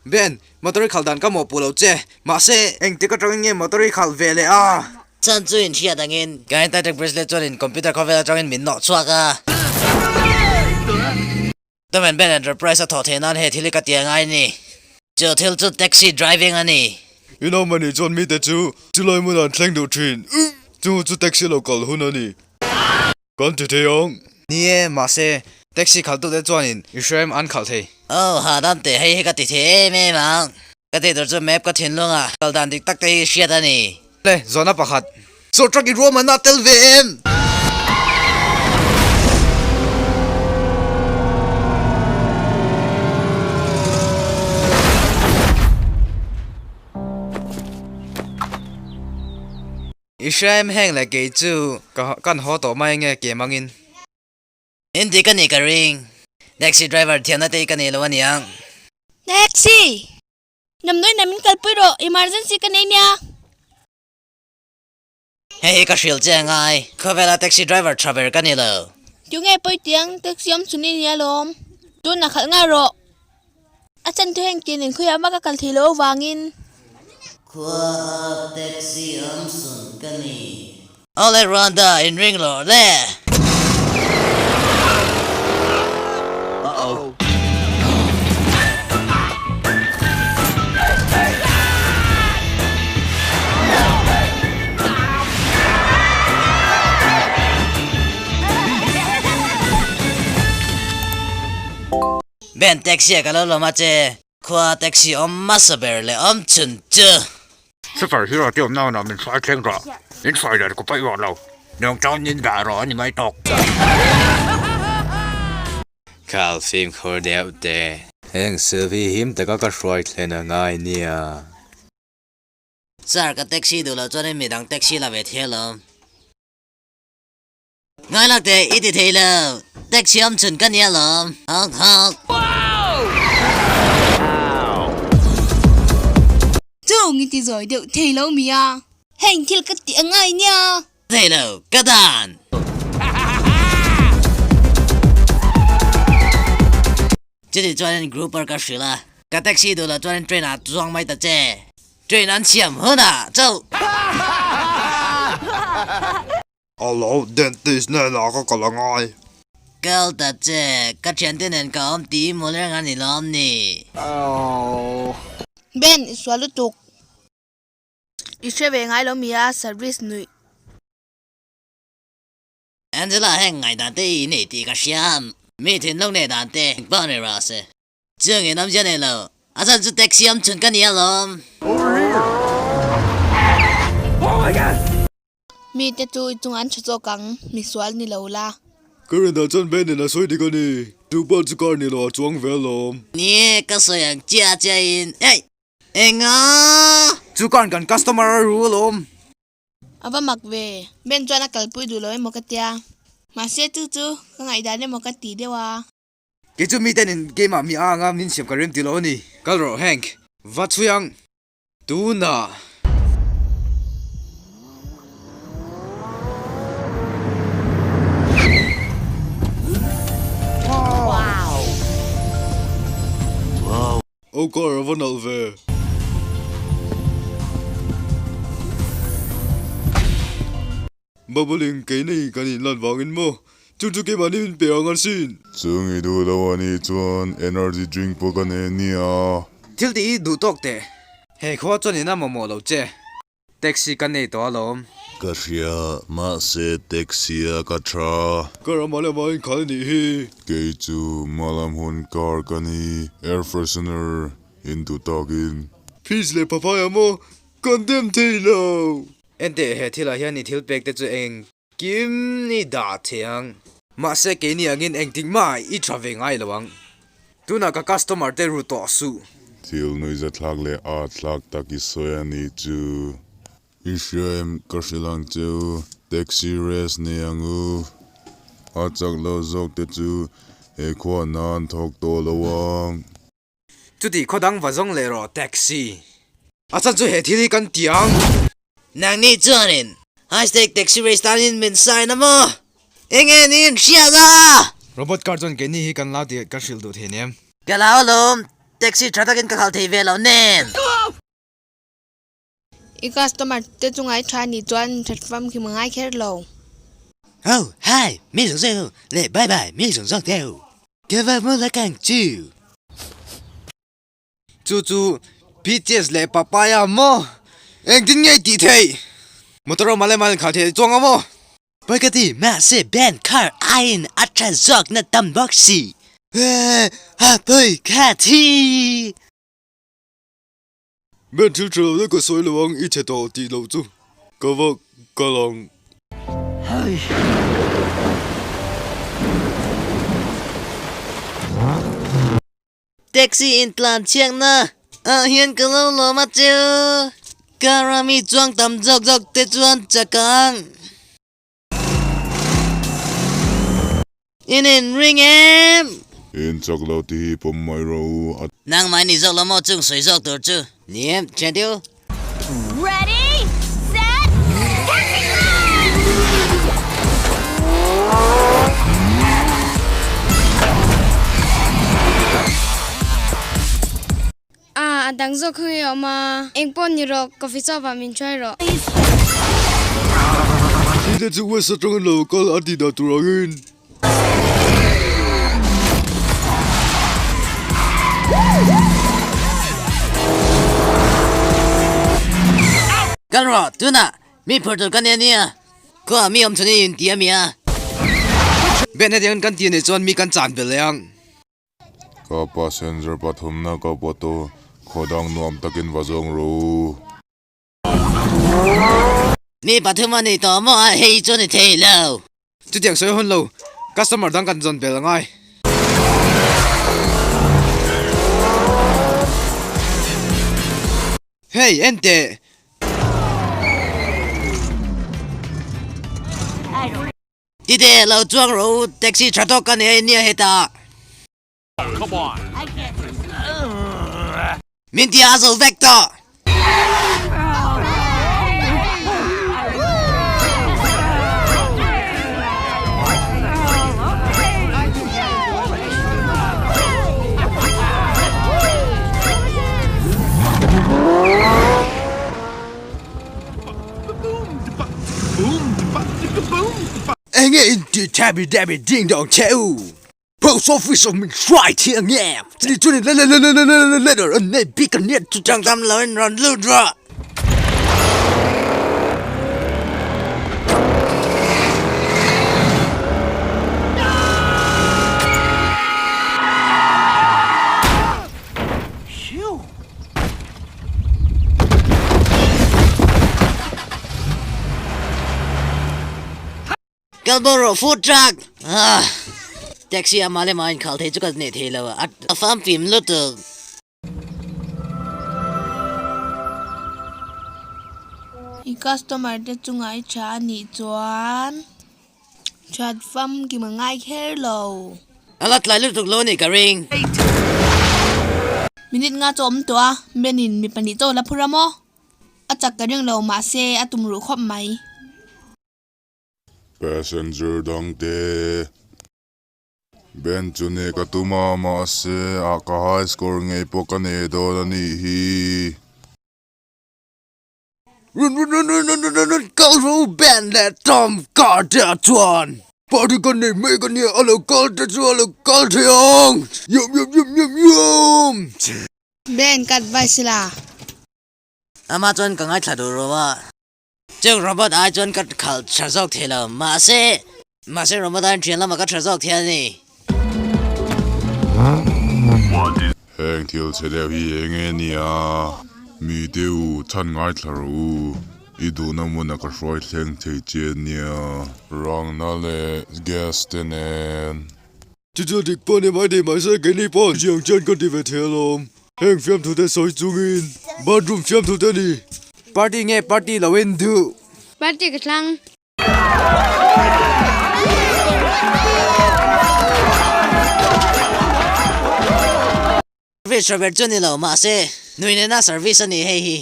Ben, motor i khalh dan ka mawhpuh lo che. Mahse, engtik atangin nge motor i khalh ve leh a? Chan chu in hriat angin. Ka Antarctic bracelet chuan in computer khawvel atangin min nawh chhuak a. Tom and Ben Enterprise a thawh theih nan he thil hi ka ti angai a ni. Chu thil chu taxi driving a ni. I lo mahni chuan mite chu chulai hmunah an thleng duh thin. Chu chu taxi lo kal hun a ni. Kan ti thei ang. Ni e, mahse, taxi khalhtute chuanin i hrem an khalh thei. Aw, hahdam teh, hei hi ka ti thei em em ang. Ka tih tur chu map ka thinlung a, kal dan dik tak te hi hriat a ni. Le, zawhna pakhat. Saw truck i ruahmanna a tel ve em? I hria em heng le kei chu ka kan haw tawh mai nge ke mangin. In dik a nih ka ring. Taxi driver thiamna te hi ka nei lo aniang. Taxi! Namnui na min kalpui rawh, emergency ka nei nia. Hei hi ka hrilh che angai, khawvela taxi driver tha ber ka ni lo. Tunge pawitiang taxi awm chhun i nia lawm. Tuna khalh nghal rawh. A chan thu heng tin in khawiah mah ka kal thei lo avangin. Khua a taxi awm sun ka ni. Awle Rwanda in ring lawr le. Ben taxi a ka lo lawm a che, khua taxi awm hmasa ber leh awm chhun chu. Super hero te awmna hunah min hruai thleng rawh, min hruai dan ka paih rawh lo, nung chuan min dah rawh a ni mai tawk. Khal fimkhur deuh te. Heng silh hi him taka ka hruai thlen a ngai nia. Sir, ka taxi duh loh chuanin midang taxi la ve thei alawm. Ngai lak teh i ti thei lo, taxi awm chhun ka nia lawm. Honk honk. Chung i ti zawi deuh thei lo mi a, heng thil ka tih a ngai nia. Thei lo, ka dan. Chutih chuanin grouper ka hrilh a, ka taxi duh loh chuanin train ah chuang mai ta che. Train an siam hunah chauh. A lo dentist hnenah ka kal a ngai. Kal ta che, ka thiante nen ka awm tih i hmu reng a ni lawm ni? Ben, i sual lutuk. I hre ve ngai lo mi a, service nuih. Angela heng ngaihdan te i nei tih ka hria a, mi thinlung nei dan te engpawh ni rawh se. Chung in awmzia nei lo, a chhan chu taxi awm chhun ka ni alawm. Mi te chu i chungah an tha zawk ang, mi sual ni lo la. Ka rinah chuan Ben in a sawi dik a ni, chu pawh chu car ni lo a chuang ve alawm. Ni e, ka sawi ang chiah chiah in, hey! Enga! Chu car kan customer a ru alawm. A va mak ve, Ben chuan a kalpui duh lo emaw ka tia, mahse chu chu ka ngaihdan emaw ka ti deuh a. Kei chu miten in game ah mi a anga min siam ka rem ti lo a ni. Kal rawh Hank, va chhui ang. Tunah. Aw car a va nalh ve. Bubbling keini kan inlan vangin maw? Chu chu keimahni min pe ang asin. Chung i duh lo a nih chuan energy drink pawh ka nei ania. Thil tih i duh tawk teh. He khua chuan in a mamawh lo che. Taxi ka nei tawh alawm. Ka hria, mahse taxi a ka tha. Ka ramah leh mah inkhal a nih hi. Kei chu hmalam hun car ka ni, air freshener in duh takin. Peach leh papaya maw? Kan dem thei lo. Enteh he thilah hian i thil pek te chu eng kim i dah thei ang. Mahse keini angin engtik mah i tha ve ngai lo ang. Tunah ka customer te ru tawh suh. Thil nuihza thlak leh aa thlak tak i sawi a nih chu. I hria em ka hrilh ang che u, taxi race nei ang u. A chak lo zawk te chu he khua nan thawk tawh lo ang. Chuti khaw dang va zawng leh rawh taxi. A chhan chu he thil hi kan ti ang. Nangni chuanin hashtag taxi race tanin min sign a maw? Enge niin hriat a? Robot car chuan keini hi kan lau tih ka hrilh duh thei nem. Ka lau alawm. Taxi tha takin ka khalh thei ve lo nen. I customer te chunga i tha nih chuan that famkim a ngai kher lo. Oh, hi, mi zawng zawng ho leh bye bye mi zawng zawng te ho. Ka va hmu la kang chu. Chu chu peaches leh papaya maw? Engtin nge i tih theih? Motor awm alem a inkhalh theih chuang ang maw? Pawi ka ti, mahse Ben car aiin a tha zawkna tam bawk si. Ha pawi ka ti. Ben thil tha lo deuh ka sawi lo ang i chhe tawh tih loh chu ka va kal ang. Taxi in tlan chhiakna ah hian ka lo lawm a chu. Car a mi chuang tam zawk zawk te chuan chak ang. In in ring em? In chak lo tih hi pawm mai rawh u a. Nangmah ni zawk lo maw chung sawi zawk tur chu? Ni em, thian deuh. Ready, set, taxi ride! A, a dang zawk kha nge awm a, eng pawh ni rawh, coffee shop ah min hruai rawh. Thite chu West atangin lo kal a tih dah tur angin. Kal rawh, tunah mi phur tur ka nia nia, khuaah mi awm chhun i inti a mi a. Ben hetiangin kan tih anih chuan mi kan chan belh leh ang. Ka passenger pathumna ka pawt u, khaw dang nuam takin va zawng rawh u. Mi pathum a ni tawh maw a, hei chu ni thei lo. Chutiang sawi hun lo, customer dang kan zawn bel angai. Hey, en teh! Tite, lo chuang rawh u, taxi tha tawk ka nei nia hetah. Min ti a zo vek tawh. Enge in ti tabby dabby ding dong che u? Post office of min hruai thiang em? Chini chuni le le le le le le letter an nei bik an net chu Chang tam lo in rawn lut rawh. Kalbo rawh food truck! Ah! Taxi a mah leh mah inkhal thei chu ka nei thei lo a, a famfim lutuk. I customer te chungah i tha a nih chuan that famkim a ngai kher lo. A la tlai lutuk lo a nih ka ring. Minute nga chu a awm tawh a, Ben-in mi pahnih chaw la phur a maw? A chak ka ring lo mahse a tum ruh khawp mai. Passenger dangte Ben chu nih ka tum a mahse a ka high score ngei pawh ka nei dawn a nih hi. Run run run run run run run kal rawh u Ben leh Tom car te ah chuan party kan nei mek a nia a lo kal te chu a lo kal thei ang yum yum yum yum yum. Ben ka advice la. Amah chuan ka ngaithla duh rawh a. Chung robot ai chuan ka khalh tha zawk thei lo mahse mahse robot aiin thian lamah ka tha zawk thei a ni. Heng thil chhe deuh hi eng nge nia? Mi deuh chhan ngaithla rawh u, i duhna hmuna ka hruai thleng thei che nia. Rangna leh gas te nen. Chu chu dik pawh ni mai thei mahse keini pawh chiang chian ka ti ve thei alawm. Heng fiamthu te sawi chungin bathroom fiamthu te ni. Party nge party lo in duh? Party ka thlang. Service tha ber chu ni lo mahse nui nena service a ni hei hi.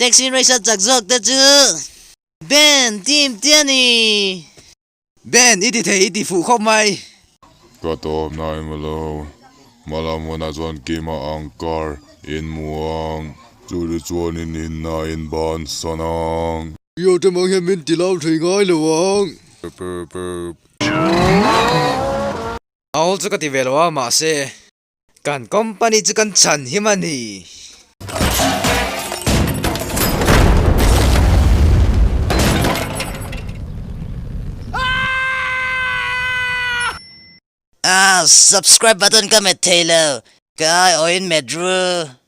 Taxi race a chak zawk te chu Ben team te a ni. Ben, i ti thei i ti fuh khawp mai. Ka tawp nai maw lo. Hmalam hunah chuan keimah ang car in hmu ang. Chu chu chuan in inna in bansan ang. Yo te mang hian min ti lau thei ngai lo ang. Awl chu ka ti ve lo a mahse kan company chu kan chhan him a ni. Ah subscribe button ka met thei lo ka ai awin met ru.